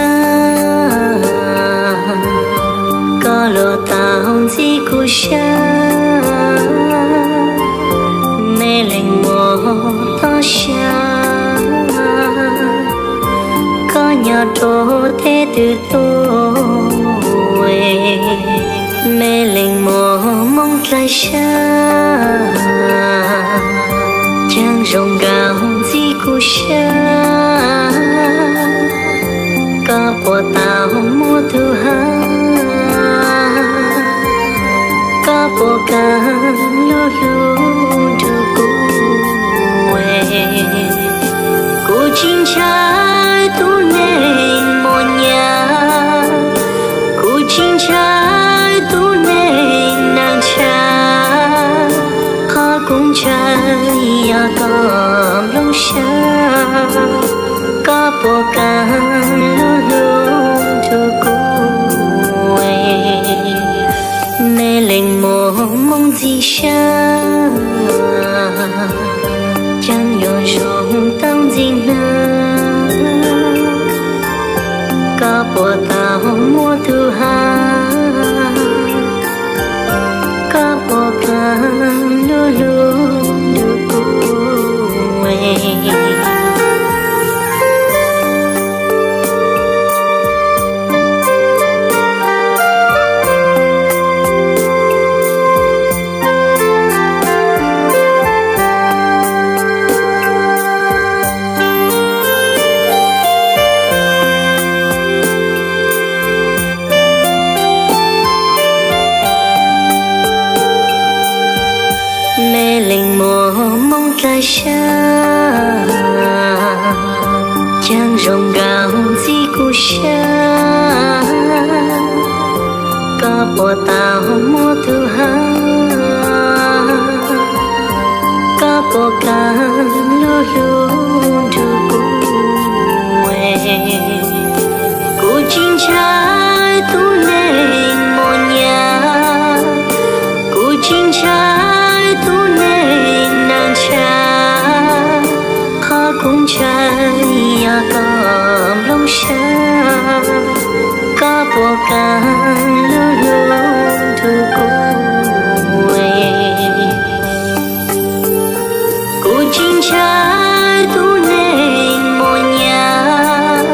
sab, koj luag tau ntxim kuv sab, me leej muam toj sab, koj nyob rau teb twg tuaj, me leej muam Hmoob dlaim sab, ceeb zoo nkauj ntxim kuv sab, koj puas tau muaj tus hab, koj puas kav lub hlub nrug kuv. Kuv tsis ntshai tus neeg muaj nyab, kuv tsis ntshai tus neeg neeg tshav, qhov kuv ntshai yog koj nplooj sab, koj puas kav lub hlub nrug kuv. Me leej muam Hmoob ntxim sab, ceeb yuav zoo tau ntxim hnab, koj puas tau muaj tus hab, koj puas kav lub hlub nrug kuv. Me leej muam Hmoob dlaim sab, ceeb zoo nkauj ntxim kuv sab, koj puas tau muaj tus hab, koj puas kav lub hlub nrug kuv. Kuv tsis ntshai tus neeg muaj nyab, kuv tsis ntshai tus neeg neeg tshav, qhov kuv ntshai yog koj nplooj sab, koj puas kav lub hlub nrug kuv. Kuv tsis ntshai tus neeg muaj nyab,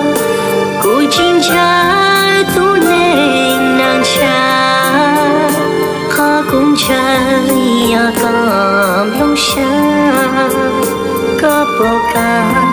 kuv tsis ntshai tus neeg neeg tshav, qhov kuv ntshai yog koj nplooj sab, koj puas kav